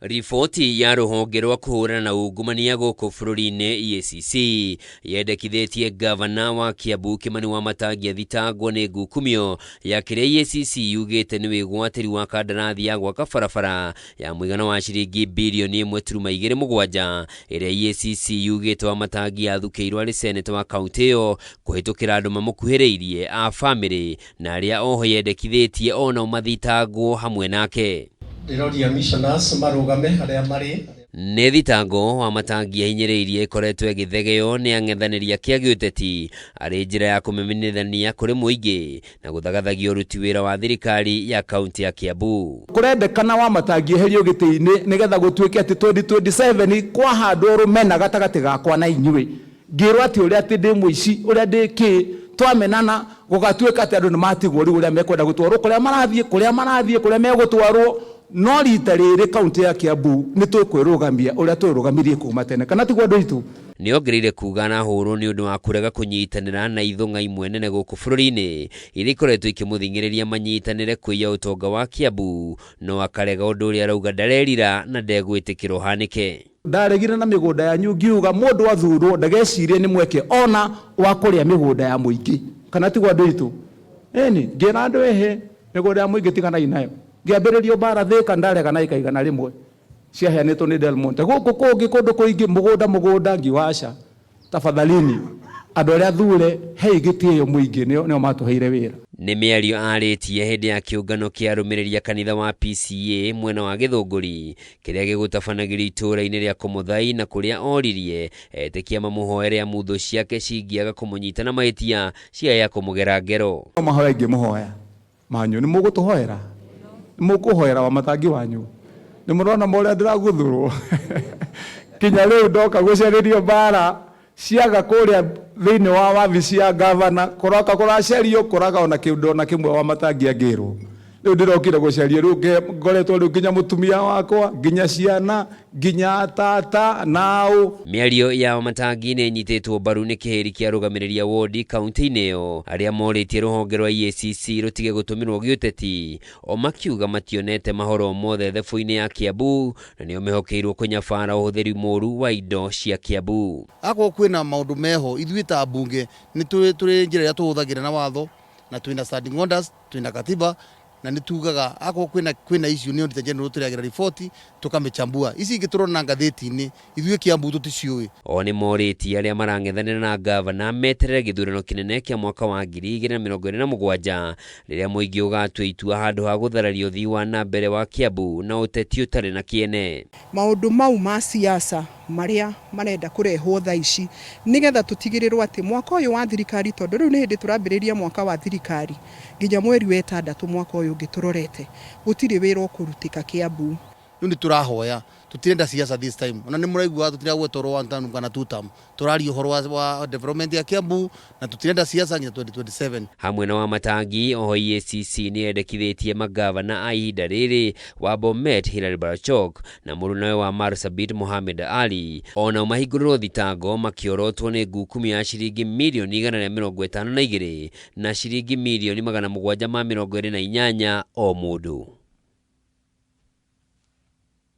Riboti ya rũhonge rwa kũhũrana na ungumania gũkũ bũrũri-inĩ EACC yendekithĩtie ngavana wa Kiambu Kimani Wamatangi athitangwo nĩ ngukumio ya kĩrĩa EACC yugĩte nĩ wĩgwatĩri wa kandarathi ya gwaka barabara ya mũigana wa ciringi birioni 1.27 ĩrĩa EACC yugĩte Wamatangi athukĩirwo arĩ seneta wa kaunti ĩyo kũhĩtũkĩra andũ mamũkuhĩrĩirie a bamĩrĩ na arĩa oho yendekithĩtie onao mathitangwo hamwe nake. Ndĩroria missioners marũgame harĩa marĩ. Nĩ thitango Wamatangi ahinyĩrĩirie ĩkoretwo ĩgĩthegeo nĩ ang'ethanĩri ake a gĩũteti arĩ njĩra ya kũmĩmenyithania kũrĩ mũingĩ na gũthagathagia ũruti wĩra wa thirikari ya kaunti ya Kiambu. Kũrendekana Wamatangi eherio gĩtĩ-inĩ nĩgetha gũtuĩke atĩ 2027 kwahandwo rũmena gatagatĩ gakwa na inyuĩ. Ngĩrwo atĩ ũrĩa atĩ ndĩ mũici, ũrĩa ndĩ kĩ, twamenana gũgatuĩka atĩ andũ nĩ matigwo rĩu ũrĩa mekwenda gũtwarwo kũrĩa marathiĩ, kũrĩa marathiĩ, kũrĩa megũtwarwo. No rita rĩrĩ kaunti ya Kiambu nĩ tũkwĩrũgamia ũrĩa twĩrũgamirie kuma tene, kana tiguo andũ aitũ? Nĩongereire kuga arahũrwo nĩ ũndũ wa kũrega kũnyitanĩra na ithũng'a imwe nene gũkũ bũrũri-inĩ iria ikoretwo ikĩmũthing'ĩrĩria manyitanĩre kũiya ũtonga wa Kiambu, no akarega ũndũ ũrĩa arauga ndarerira na ndegwĩtĩkĩra ũhanĩke. Ndaregire na mĩgũnda yanyu ngiuga mũndũ athurwo ndagecirie nĩ mweke ona wa kũrĩa mĩgũnda ya mũingĩ, kana tiguo andũ aitũ? Ĩni, ngĩra andũ ĩhĩ, mĩgũnda ya mũingĩ tiganai nayo. Ngĩambĩrĩrio mbara Thĩka ndarega na ĩka 100 ciaheanĩtwo nĩ Del Monte. Gũkũ kũngĩ kũndũ kũingĩ mũgũnda mũgũnda ngiuga aca, tafadhalini andũ arĩa athure hei gĩtĩo mũingĩ nĩo nĩo matũheire wĩra. Nĩ mĩario arĩtie hĩndĩ ya kĩũngano kĩa arũmĩrĩri a kanitha wa PCEA mwena wa Gĩthũngũri kĩrĩa gĩgũtabanagĩrio itũũra-inĩ rĩa Komothai na kũrĩa oririe etĩkia mamũhoere amu thũ ciake cingĩaga kũmũnyita na mahĩtia ciaya kũmũgera ngero. No mahoya ingĩmũhoya manyu nĩ mũgũtũhoera, nĩ mũkũhoera Wamatangi wanyu, nĩ mũrona ma ũrĩa ndĩraguthũrwo kinya rĩu ndoka gũcarĩrio mbara ciaga kũrĩa thĩinĩ wa wabici ya gavana kũroka kũracario kũraga ona kĩndũ ona kĩmwe Wamatangi angĩrwo. Rĩu ndĩrokire gũcaria rĩu ngoretwo rĩu nginya mũtumia wakwa nginya ciana nginya tata nao. Mĩario ya Wamatangi nĩ ĩnyitĩtwo mbaru nĩ kĩhĩri kĩa arũgamĩrĩri a wodi kaunti-inĩ ĩyo arĩa morĩtie rũhonge rwa EACC rũtige gũtũmĩrwo gĩũteti o makiuga mationete mahoro mothe thebũ-inĩ ya Kiambu na nĩo mehokeirwo kũnyabara ũhũthĩri mũru wa indo cia Kiambu. Akorwo kwĩna maũndũ meho ithuĩ ta mbunge nĩ tũrĩ njĩra ĩrĩa tũhũthagĩra na watho na twĩna standing orders twĩna katiba na nĩ tugaga akorwo kwĩna kwĩna issue nĩ Auditor General tũrehagĩra riboti tũkamĩchambua. Ici ingĩ tũrona ngathĩti-inĩ ithuĩ Kiambu tũticiũĩ. O nĩ morĩtie arĩa marang'ethanĩra na ngavana meterere gĩthurano kĩnene kĩa mwaka wa 2027 rĩrĩa mũingĩ ũgatua itua handũ ha gũthararia ũthii wa na mbere wa Kiambu na ũteti ũtarĩ na kĩene. Maũndũ mau ma siasa marĩa marenda kũrehwo thaa ici nĩgetha tũtigĩrĩrwo atĩ mwaka ũyũ wa thirikari, tondũ rĩu nĩ hĩndĩ tũrambĩrĩria mwaka wa thirikari nginya mweri wa ĩtandatũ mwaka ũyũ ũngĩ tũrorete, gũtirĩ wĩra ũkũrutĩka Kiambu. Rĩu nĩ tũrahoya tũtirenda siasa this time, ona nĩ mũraigua tũtiragweta ũhoro wa one term kana two term, tũraria ũhoro wa development ya Kiambu na tũtirenda siasa nginya 2027. Hamwe na Wamatangi, oho EACC nĩ yendekithĩtie magavana a ihinda rĩrĩ wa Bomet Hilary Barchok na mũrunawe wa Marsabit Mohamed Ali onao mahingũrĩrwo thitango makĩorotwo nĩ ngukumio ya ciringi mirioni 152 na ciringi mirioni 728 o mũndũ.